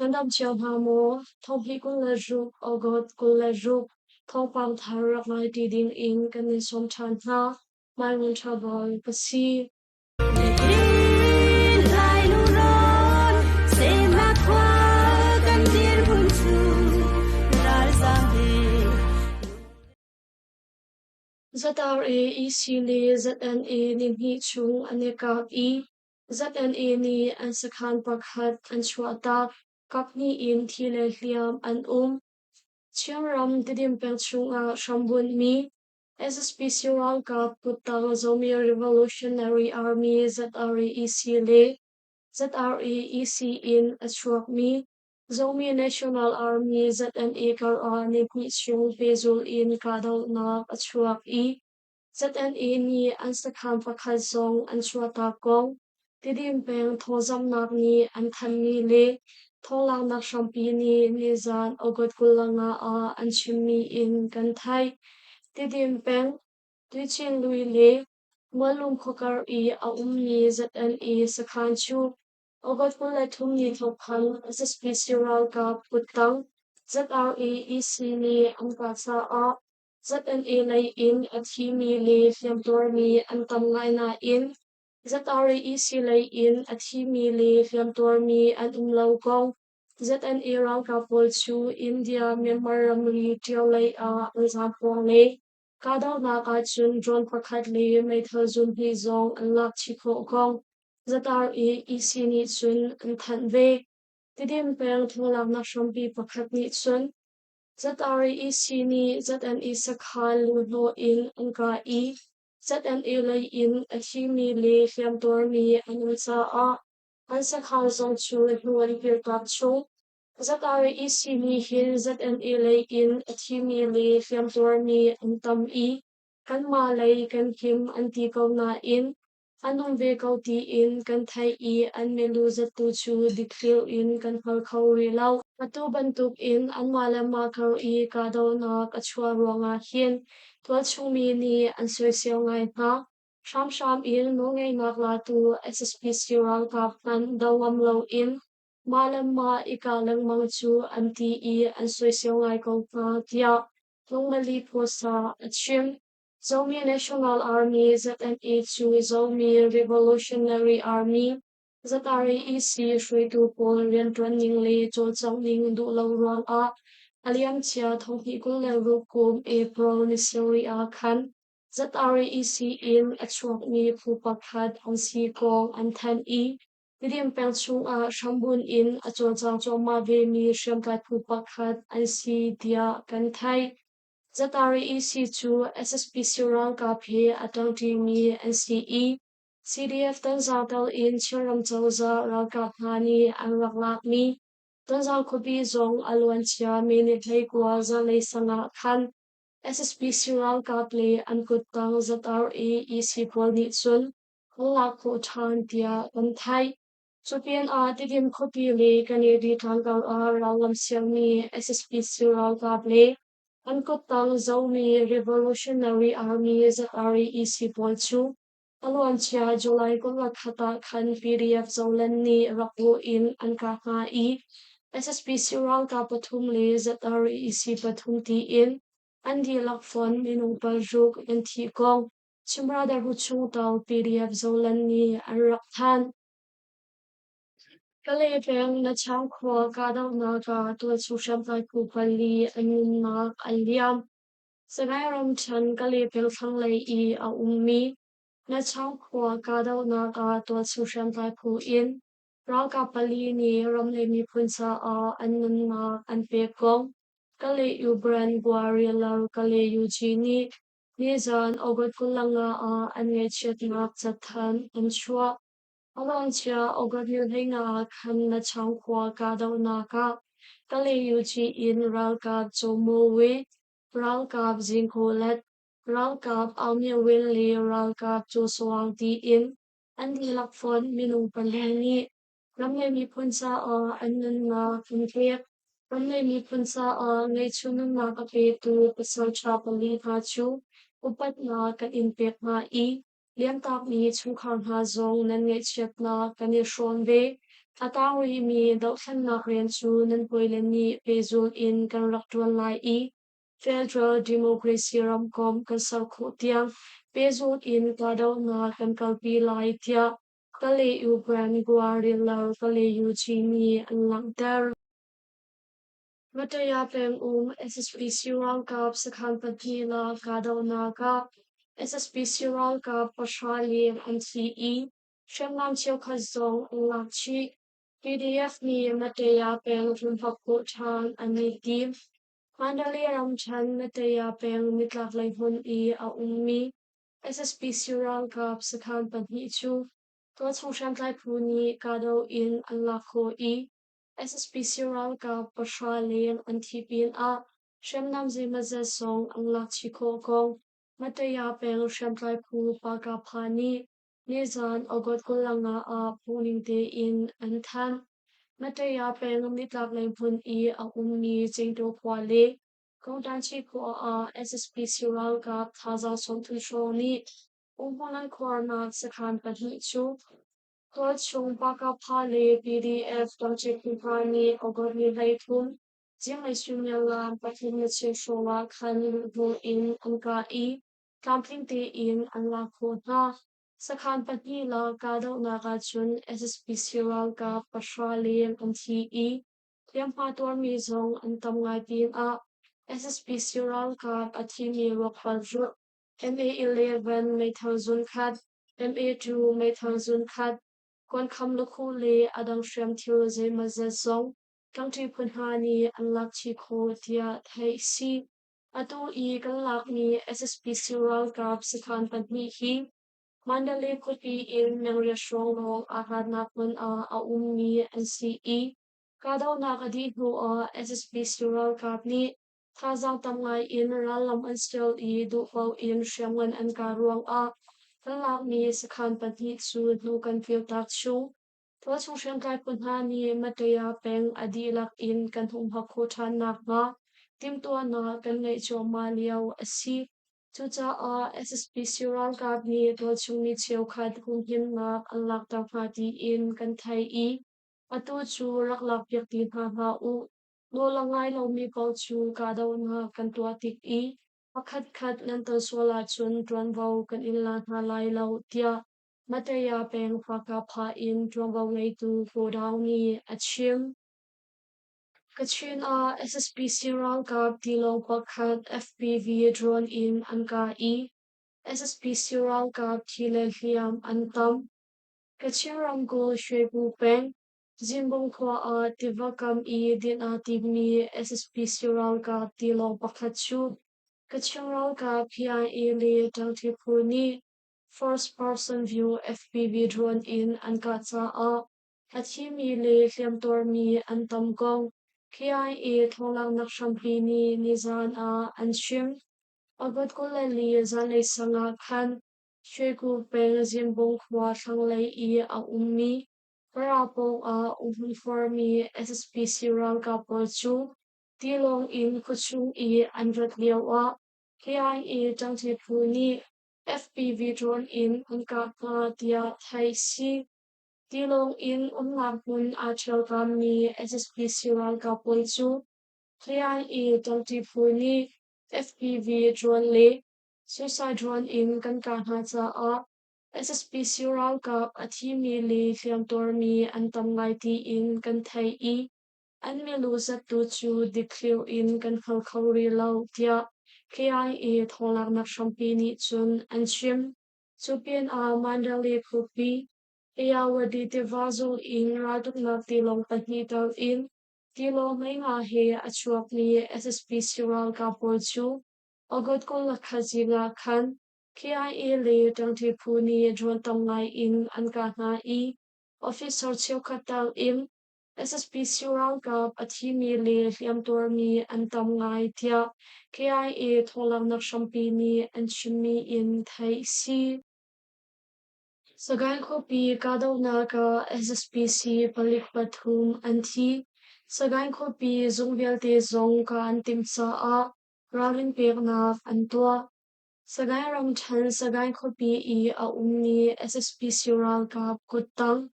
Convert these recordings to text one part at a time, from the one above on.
Nan dam cio hna maw? Thonghnih 26 August 26 thawngpang thar rak ngai ṭi ding in kan in sawm ṭhan hna. Mai Ngun Ṭha Bawi ka si. ZRA EC le ZNA nihnih chung an i kap i ZNA nih an sakhan pakhat an chuahtak. Kaphnih in thi le hliam an um. Chinram Tidim peng chungah hrambunhmi SSPC ralkap kuttang Zomi Revolutionary Army ZRAEC le ZRAEC in a chuakmi Zomi National Army ZNA karah nihnih chung pehzulh in kahdohnak a chuak i ZNA nih an sakhan pakhat zong an chuahtak kong Tidim peng thawngzamhnak nih an thanhmi le thawnglaknak hrampi nih nizan August 25 ah an chimmi in kan theih. Tidim peng, Tuichinlui le Muallung khuakar i a ummi ZNA sakhan cu August 23 ni thawk khan SSPC ralkap kuttang ZRA EC nih an kah caah ZNA lei in a thimi le hliamtuarmi an tam ngai nain ZRAEC lei in a thimi le hliamtuarmi an um lo kong ZNA ralkap pawl cu India-Myanmar ramri ṭio lei ah an zaam pawng le kahdohnak ahcun drone pakhat le meithal zun hnih zong an lak chih khawh kong ZRAEC nih cun an thanh ve. Tidim peng thlawlaknak hrampi pakhat nih cun ZRAEC nih ZNA sakhan luhhnawh in an kah i ZNA lei in a thimi le hliamtuarmi an um caah an sakhan zong cu hnu an kirtak chung. ZRAEC nih hin ZNA lei in a thimi le hliamtuarmi an tam i kanmah lei kan him an ti ko nain An um ve ko tiin kan theih i an milu zattu cu dikthliar in kan hngal kho rih lo. Atu bantukin anmah le mah kar i kahdohnak a chuah ruangah hin tualchung mi nih an soisel ngai hna. Hramhram in nawlngeihnak latu SSPC ralkap hmanh do ngam loin mah le mah i kah lengmang cu an ti i an soisel ngai ko hna, tiah Lungmali Phuasa a chim. Zomi National Army ZNA cu Zomi Revolutionary Army ZRAEC hruaitu pawl rianṭuan ning le cawlcangh ning duh lo ruangah a liamcia thonghnih 26 kum April ni sarih ah khan ZRAEC in a chuakmi phu pakhat an si kong an thanh i Tidim peng chungah hrambunh in a cawlcang cuahmah vemi hriamtlai phu pakhat an si tiah kan theih. ZRAEC cu SSPC ralkap he a ṭangṭimi an si i CDF Tonzang tel in Chinram cozah ralkap hna nih an rak lakmi Tonzang khuapi zong a luancia minute 19 zanlei sang ah khan SSPC ralkap le an kuttang ZRAEC pawl nih cun an lak khawh ṭhan tiah kan theih. Cu pinah Tidim khuapi le Kanedi tlangkar ah rallam sialmi SSPC ralkap le an kuttang zomi Revolutionary Army ZRAEC pawl cu a luancia July 21 ah khan PDF Zoland nih rak bawh in an kah hna i SSPC ralkap pathum le ZRAEC pathum tiin an dihlak fonh minung paruk an thih kong Chin Brotherhood chungtel PDF Zoland nih an rak thanh. Kalay peng Nachang khua kahdohnak ah tualchung hriamtlai phu pali an nunnak an liam. Sagaing ramṭhen Kalay peng thlanglei i a ummi Nachang khua kahdohnak ah tualchung hriamtlai phu in ralkap pali nih ram le miphun caah an nunnak an pek kong Kalay U Brand Guarilla Kalay UG nih nizan August 25 ah an ngaihchiatnak cathanh an chuah. A lawngcia August ni 15 ah khan Nachang khua kahdohnak ah Kalay UG in ralkap Caw Maw We, ralkap Zing Khaw Let, ralkap Aung Myo Win le ralkap Caw Suang tiin an dihlak fonh minung pali nih ram le miphun caah an nunnak an pek. Ram le miphun caah ngeihchun nunnak a petu pasalṭha pali hna cu upatnak kan in pek hna i Liamtakmi chungkhar hna zong nan ngaihchiatnak kan i hrawm ve. A tang rihmi dohthlennak rian cu nan hawile nih pehzul in kan rak ṭuan lai i Federal Democracy ramkomh kan ser khawh tiang pehzul in kahdohnak kan kalpi lai tiah Kalay-U Grand Guarilla Kalay-U nih an langhter. Mataya pengum SSPC ralkap sakhan pahnih lak kahdohnak ah SSPC ralkap pahra leng an thi i hriamnam cheukhat zong an lak chih. PDF nih Mataya peng hmunhma khawh ṭhan an i tim. Mandalay ramṭhen Mataya peng nitlaklei hmun i a ummi SSPC ralkap sakhan pahnih cu tualchung hriamtlai phu nih kahdoh in an lak khawh i SSPC ralkap pahra leng an thi pinah hriamnam zeimawzat zong an lak chih khawh kong Mataya peng hriamtlai phu Pakapha nih nizan August 25 ah phungning tein an thanh. Mataya peng nitlaklei hmun i a ummi Cengtu khua le Kongtanchi khua ah SSPC ralkap thazaang 30 hrawng nih umhmun an khuarnak sakhan pahnih cu Tualchung Pakapha le PDF ṭangṭi phu hna nih August ni 13 zinglei suimilam 3:10 hrawng ah khan luhhnawh in an kah i tlamtling tein an lak khawh hna. Sakhan pahnih lak kahdohnak ahcun SSPC ralkap pahra leng an thi i hliamhma tuarmi zong an tam ngai pinah SSPC ralkap a thimi ruak paruk MA-11 meithal zunkhat, MA-2 meithal zunkhat, kuankham lukhuh le a dang hriamthil zeimawzat zong tlangṭi phu hna nih an lak chih khawh tiah theih a si. Atu i kan lakmi SSPC ralkap sakhan pahnih hi Mandalay khuapi in mengriat hrawng lawng aa hlatnak hmun ah a ummi an si i kahdohnak a dih hnuah SSPC ralkap nih Thazaang tam ngai in rallam an sial i duhpaoh in hriamngan an kah ruangah kan lakmi sakhan pahnih cu hnu kan kirtak chung. Tualchung hriamtlai phu hna nih Mataya peng a dihlak in kan humhak khawh ṭhan nakhnga timhtuahnak kan ngeih cuahmah lio a si. Cucaah SSPC ralkap nih tualchung mi cheukhat humhimnak an lakter hna tiin kan theih i atu cu rak lakpiak ti hna hlah u. Nawl a ngai lomi paoh cu kahdohnak kan tuah tik i pakhatkhat nan ton sual ahcun ṭuanvo kan in la hna lai lo, tiah Mataya peng Fakapha in ṭuanvo ngeitu Kodaung nih a chim. Kachin ah SSPC ralkap tilawng pakhat FPV drone in an kah i SSPC ralkap thi le hliam an tam. Kachin ramkulh Shwebu peng Zimbung khua ah tiva kam i din aa timmi SSPC ralkap tilawng pakhat cu Kachin ralkap PIA le ṭangṭi phu nih First Person View FPV drone in an kah caah a thimi le hliamtuarmi an tam ko. KIA thawnglaknak hrampi nih nizaan ah an chim. August 24 zanlei sang ah khan Shweku peng Zimbung khua thlanglei i a ummi Para pawngah umhmun fuarmi SSPC ralkap pawl cu tilawng in khuachung i an rat lioah KIA ṭangṭi phu nih FPV drone in an kah hna tiah theih a si. Tilawng in umnak hmun aa ṭhialkammi SSPC ralkap pawl cu KIA ṭangṭi phu nih FPV drone le suicide drone in kan kah hna caah SSPC ralkap a thimi le hliamtuarmi an tam ngai tiin kan theih i an milu zattu cu dikthliar in kan hngal kho rih lo tiah KIA thawnglaknak hrampi nih cun an chim. Cu pinah Mandalay khuapi Ayeyarwady tiva zung in raltuknak tilawng pahnih tel in tilawng 15 he a chuakmi SSPC ralkap pawl cu August 21 zing ah khan KIA le ṭangṭi phu nih drone tam ngai in an kah hna i officer cheukhat tal in SSPC ralkap a thimi le hliamtuarmi an tam ngai tiah KIA thawnglaknak hrampi nih an chimmi in theih a si. Sagaing khuapi kahdohnak ah SSPC palik pathum an thi. Sagaing khuapi zung vialte zong kah an timh caah ralrin peknak an tuah. Sagaing ramṭhen Sagaing khuapi i a ummi SSPC ralkap kuttang.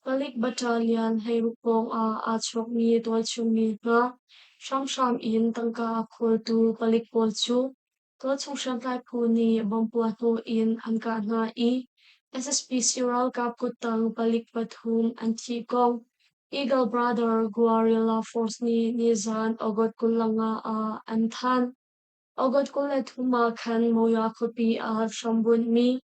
Palik battalion 16 pawng ah aa chawkmi tualchung mi hna hramhram in tangka a khawltu palik pawl cu tualchung hriamtlai phu nih bomb puahhnawh in an kah hna i SSPC ralkap kuttang palik pathum an thih kong Eagle Brother Guerrilla Force nih nizan August 25 ah an thanh. August 23 ah khan Monywa khuapi ah hrambunhmi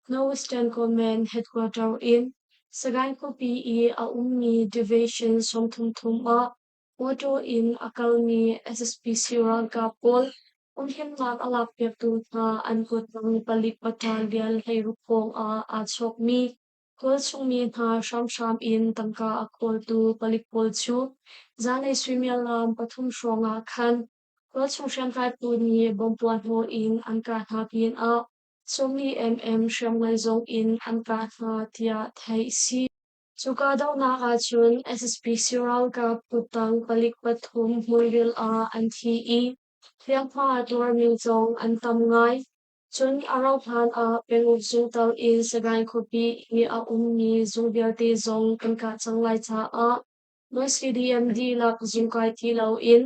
Northwestern Command Headquarter in Sagaing khuapi i a ummi Division 33 ah mawṭaw in a kalmi SSPC ralkap pawl umhimnak a lakpiaktu hna an kuttang palik battalion 16 pawng ah aa chawkmi tualchungmi hna hramhram in tangka a khawltu palik pawl cu zanlei suimilam 3 hrawng ah khan tualchung hriamtlai phu nih bomb puahhnawh in an kah hna pinah 40 mm hriamngan zong in an kah hna tiah theih a si. Cu kahdohnak ahcun SSPC ralkap kuttang palik pathum hmunril ah an thi i hliamhma a tuarmi zong an tam ngai. Cun a rauhhlan ah penguk zung tal in Sagaing khuapi i a ummi zung vialte zong kan kah cang lai caah nan CDM dihlak zungkai ti loin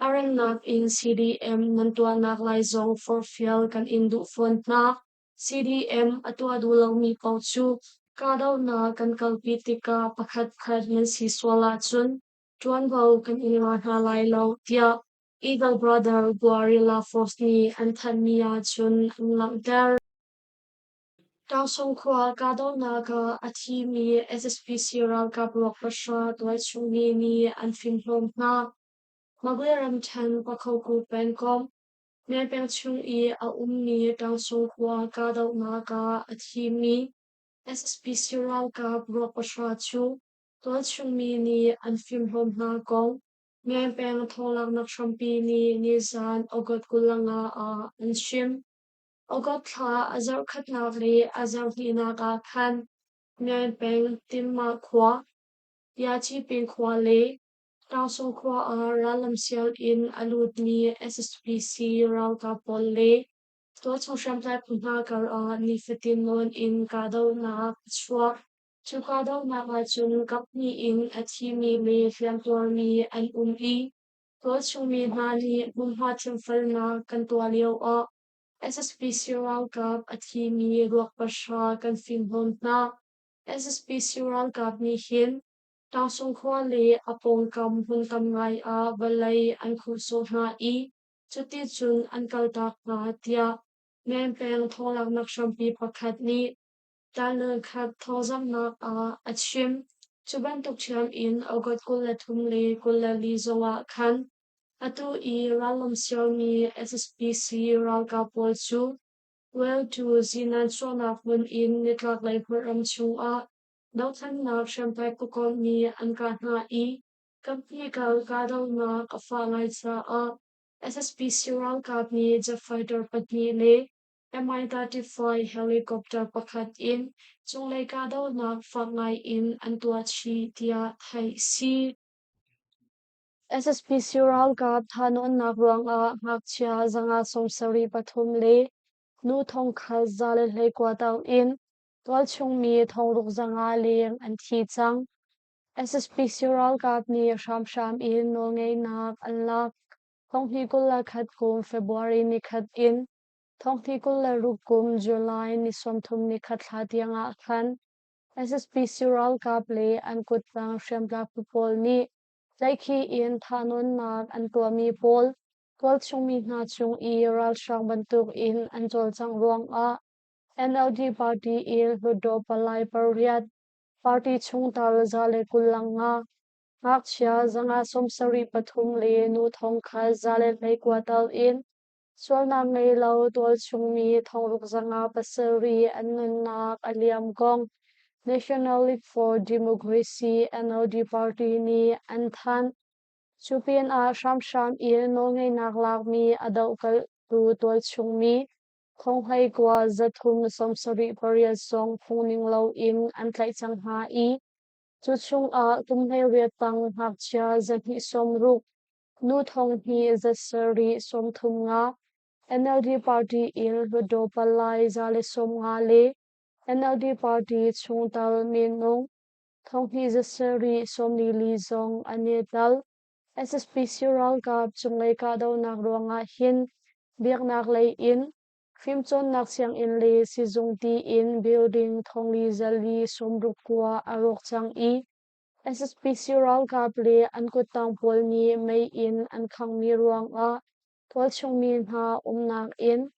a rengnak in CDM nan tuahnak lai zong forhfial kan in duh fawn hna. CDM a tuah duh lomi paoh cu kahdohnak kan kalpi tikah pakhatkhat nan si sual ahcun ṭuanvo kan in la hna lai lo, tiah Eagle Brother Guerrilla Force nih an thanhmi ahcun an langhter. Tangsung khua kahdohnak ah a thimi SSPC ralkap ruak pahra tualchungmi nih an fimhlawm hna. Magwe ramṭhen Pakhoku pengkomh, Myanpeng chung i a ummi Tangsung khua kahdohnak ah a thimi SSPC ralkap ruak pahra cu tualchungmi nih an fimhlawm hna kong Myanpeng thawnglaknak hrampi nih nizan August 25 ah an chim. August thla a zarhkhatnak le a zarhhnihnak ah khan Myanpeng Tinmah khua, Yachi khua le Tangsung khua ah rallam sial in a lutmi SSPC ralkap pawl le tualchung hriamtlai phu hna karah nifatin nawn in kahdohnak a chuak. Cu kahdohnak ahcun kaphnih in a thimi le hliamtuarmi an um i tualchungmi hna nih hmunhma thimfalnak kan tuah lioah SSPC ralkap a thimi ruak pahra kan fimhlawm hna. SSPC ralkap nih hin Tangsung khua le a pawngkam hmun tam ngai ah vawlei an khuhsawh hna i cuticun an kaltak hna tiah Meng peng thawnglaknak hrampi pakhat nih Tanlung-khat thawngzamhnak ah a chim. Cu bantuk ṭhiam in August 23 le 24 zongah khan atu i rallam sialmi SSPC ralkap pawl cu Weltu zinan chuahnak hmun in nitlaklei hmunram chungah dothlennak hriamtlai phukomh nih an kah hna i kaphnih kal kahdohnak a fah ngai caah SSPC ralkap nih jet fighter pahnih le Mi-35 helicopter pakhat in cunglei kahdohnak fak ngai in an tuah chih tiah theih a si. SSPC ralkap thahnawnnak ruangah ngakchia 573 le nu 1129 tang in tualchungmi 6,500 leng an thi cang. SSPC ralkap nih hramhram in nawlngeihnak an lak. 2021 kum February nikhat in 2026 kum July ni 31 thla tiangah khan SSPC ralkap le an kuttang hriamtlai phu pawl nih tlaihkhih in thahnawnnak an tuahmi pawl tualchungmi hna cung i ralhrang bantukin an cawlcangh ruangah NLD party in Hluttaw palai pariat, party chungtel 125, ngakchia 573 le nu thongkhat 129 tal in sualnak ngei lo tualchungmi 6,700 an nunnak a liam kong National League for Democracy NLD party nih an thanh. Cu pinah hramhram in nawlngeihnak lakmi a dohkalhtu tualchungmi 19 378 zong phungning loin an tlaih cang hna i cu chungah kum 18 tang ngakchia 260, nu 2,735, NLD party in Hluttaw palai 150 le NLD party chungtel minung Thonghnih zasarih 44 zong an i tel. SSPC ralkap cunglei kahdohnak ruangah hin biaknak lei in fimcawnnak sianginn le sizung tiin building thongli zali 69 a rawk cang i SSPC ralkap le an kuttang pawl nih mei in an khanghmi ruangah tualchung mi hna umnak inn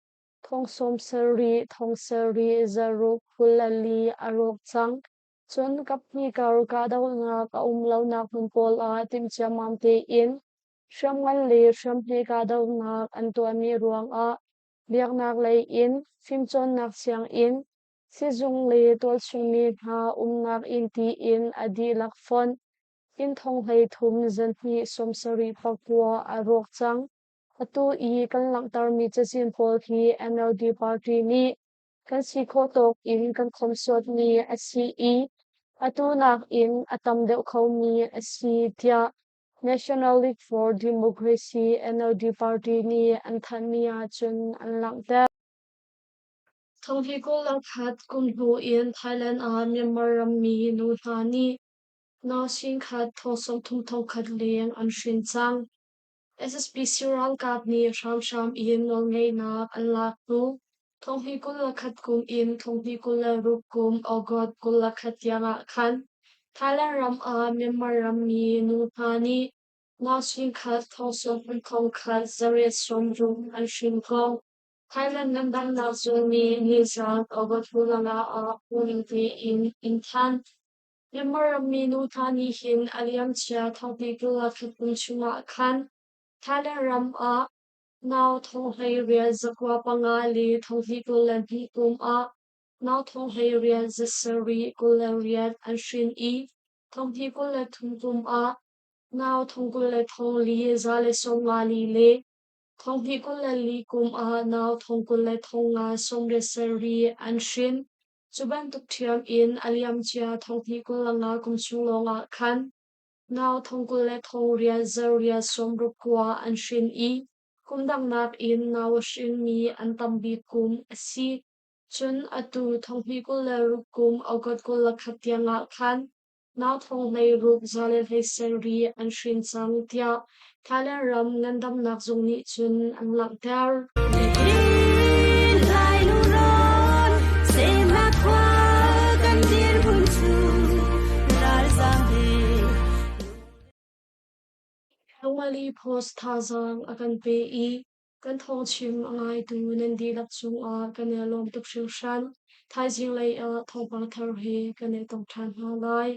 thong 70 thong sarih zaruk 24 a rawk cang. Cun kaphnih kar kahdohnak a um lonak hmun pawl ah timh ciammam tein hriamngan le hriamhme kahdohnak an tuahmi ruangah biaknak lei in fimcawnnak sianginn, sizung le tualchungmi hna umnak inn tiin a dihlak fonh inn thong 33 zanhnih 79 a rawk cang. Atu i kan langhtermi cazin pawl hi NLD party nih kan si khawh tawk in kan khomsuatmi a si i atu nakin a tam deuh khomi a si tiah National League for Democracy NLD party nih an thanhmi ahcun an langhter. Thonghni 21 kum hnu in Thailand ah Myanmar rammi nu hna nih nau singkhat thong 30 thongkhat leng an hrin cang. SSPC ralkap nih hramhram in nawlngeihnak an lak hnu thonghnih 21 kum in thonghnih 26 kum August 21 tiang ah khan Thailand ram ah Myanmar rammi nu hna nih nau singkhat thong 30 thongkhat zariat 60 an hrin ko. Thailand ngandamnak zung nih nizaan August 25 ah phung tein in thanh. Myanmar rammi nu hna nih hin a liamcia thonghnih 21 kum chungah khan Thailand ram ah nau thong 16 95 le thonghnih 22 kum ah nau thong 17 28 an hrin i thonghnih 23 kum ah nau thong 24 154 le thonghnih 24 kum ah nau thong 25 77 an hrin. Cu bantuk ṭhiam in a liamcia thonghnih 25 kum chung lawngah khan nau thong 20 8 869 an hrin i kum dang nakin nau a hrinmi an tam bik kum a si. Cun atu thonghnih 26 kum August 21 tiangah khan nau thong 16 117 an hrin cang tiah Thailand ram ngandamnak zung nih cun an langhter. Lungmali Post thazaang a kan pe i kan thawngchim a ngaitu nan dihlak cungah kan i lawm tuk hringhran. Thaizing lei ah thawngpang thar he kan i tong ṭhan hna lai.